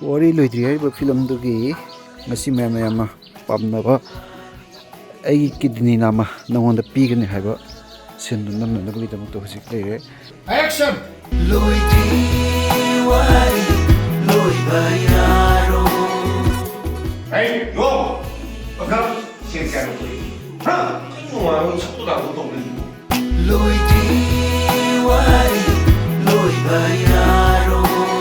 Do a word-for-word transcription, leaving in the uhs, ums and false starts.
ꯋꯥꯔꯤ ꯂꯣꯏꯗ꯭ꯔꯤ ꯍꯥꯏꯔꯤꯕ ꯐꯤꯂꯝꯗꯨꯒꯤ ꯉꯁꯤ ꯃꯌꯥꯝ ꯃꯌꯥꯝꯅ ꯄꯥꯝꯅꯕ ꯑꯩꯒꯤ ꯀꯤꯗꯅꯤ ꯅꯥꯝꯃ ꯅꯉꯣꯟꯗ ꯄꯤꯒꯅꯤ ꯍꯥꯏꯕ ꯁꯤꯟꯗꯨ ꯅꯝꯅꯅꯕꯒꯤꯗꯃꯛꯇ ꯍꯧꯖꯤꯛ ꯂꯩꯔꯦ꯫ ꯑꯦꯛꯁꯟ! ꯂꯣꯏꯗ꯭ꯔꯤ ꯋꯥꯔꯤ ꯂꯣꯏꯕ ꯌꯥꯔꯣꯏ꯫ ꯑꯩ ꯅꯣ! ꯄꯥꯈꯪ ꯁꯦꯟ ꯀꯌꯥꯅꯣ ꯄꯨꯔꯛꯏ? ꯍꯥ? ꯀꯩꯅꯣ ꯅꯨꯡꯉꯥꯏꯕ ꯁꯛꯇꯨ ꯇꯥꯕ ꯇꯧꯔꯤꯁꯤꯕꯣ? ꯂꯣꯏꯗ꯭ꯔꯤ ꯋꯥꯔꯤ ꯂꯣꯏꯕ ꯌꯥꯔꯣꯏ꯫